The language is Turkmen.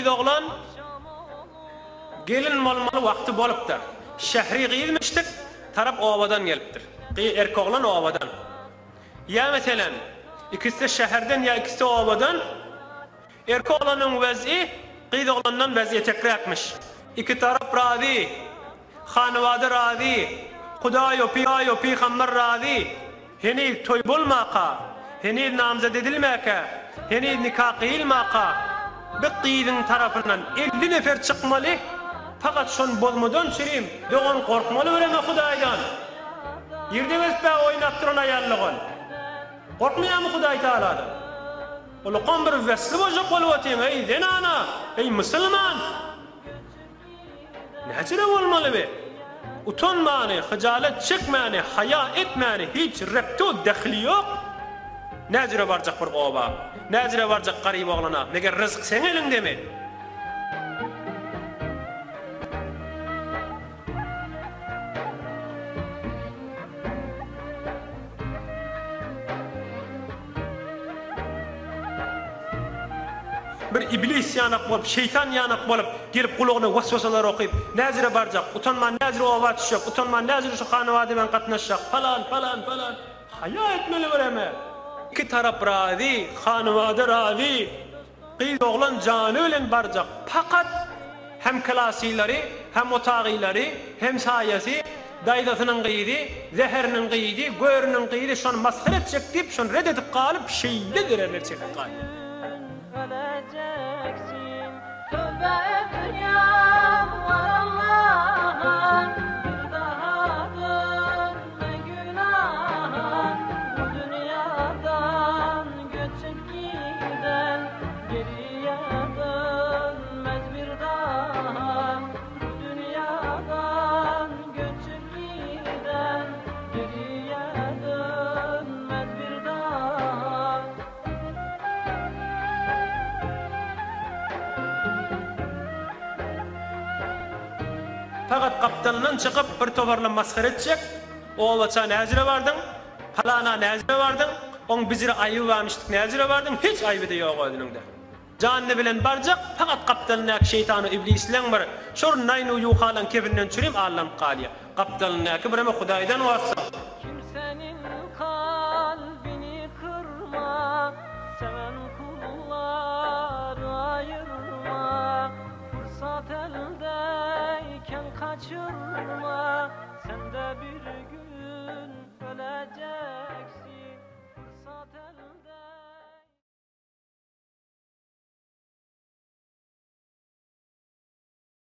Gyz oglan gelin bolmaly wagty bolupdyr. Şähri gyzmyşdyk, tarap obadan gelipdir. Gyz erk oglan obadan. Ýa meselem, ikisi-de şäherden ýa ikisi-de obadan, erk oglanyň wez'i gyz oglandan wez'i etekräkmiş. Iki tarap razy. Hanybada razy, Hudaý-u, Hudaý-u, pygamber razy. Heniz toý bolmaka, heniz namzat edilmäkä, heniz nika gyýylmaka, bir gyzyň tarapyndan 50 nefer çykmaly, pakat şony bozmadan çürim, dogan gorkmaly bireme Hudaýdan. Ýerde gezip-ä oýnap duran aýal dogan. Gorkmaýarmy Hudaý Tagaladan? Ulukam bir wesli boljak bolup otyň, eý zenana, eý musulman! Näçede bolmaly bi? Utanmany, hyjalat çekmäni, haýa etmäni hiç reptu dehli ýok. Näjüre barjak bir oba? Näjüre barjak garyp oglana? Meger ryzk seň eliňdemi? Bir iblis ýanak bolup, şeýtan ýanak bolup, gelip gulagyna waswasalar okyp, näjüre barjak, utanman näjüre oba düşjek, utanman näjüre şu hanabada bilen gatnaşjak, palan, palan, palan. Haýa etmeli bireme. Iki tarap razy, hanabada razy. Gyz oglan jany bilen barjak pakat hem klasylary hem otagylary hem saýasy daýzasynyň gyzy zäheriniň gyzy görüniň gyzy şony masgara etjek diýip şony ret edip galyp şeýle zererler çekip galýar. Göçüp giden geriye dönmez bir daha Bu dünyadan göçüp giden geriye dönmez bir daha. Fakat gapdalyndan çykyp bir toparla masgara etjek, obaça näjüre bardyň? Palana näjüre bardyň? Oň bijire aýby barmyşdyk näjüre bardyň? Hiç aýby-da ýok özüniňde. Janyny bilen barjak, pakat gapdalyndaky şeýtanu iblisleň bir şor naýnu ýuhalaň kebinden çürim allanyp galýa. Gapdalyndaky bireme Hudaýdan gorksaň.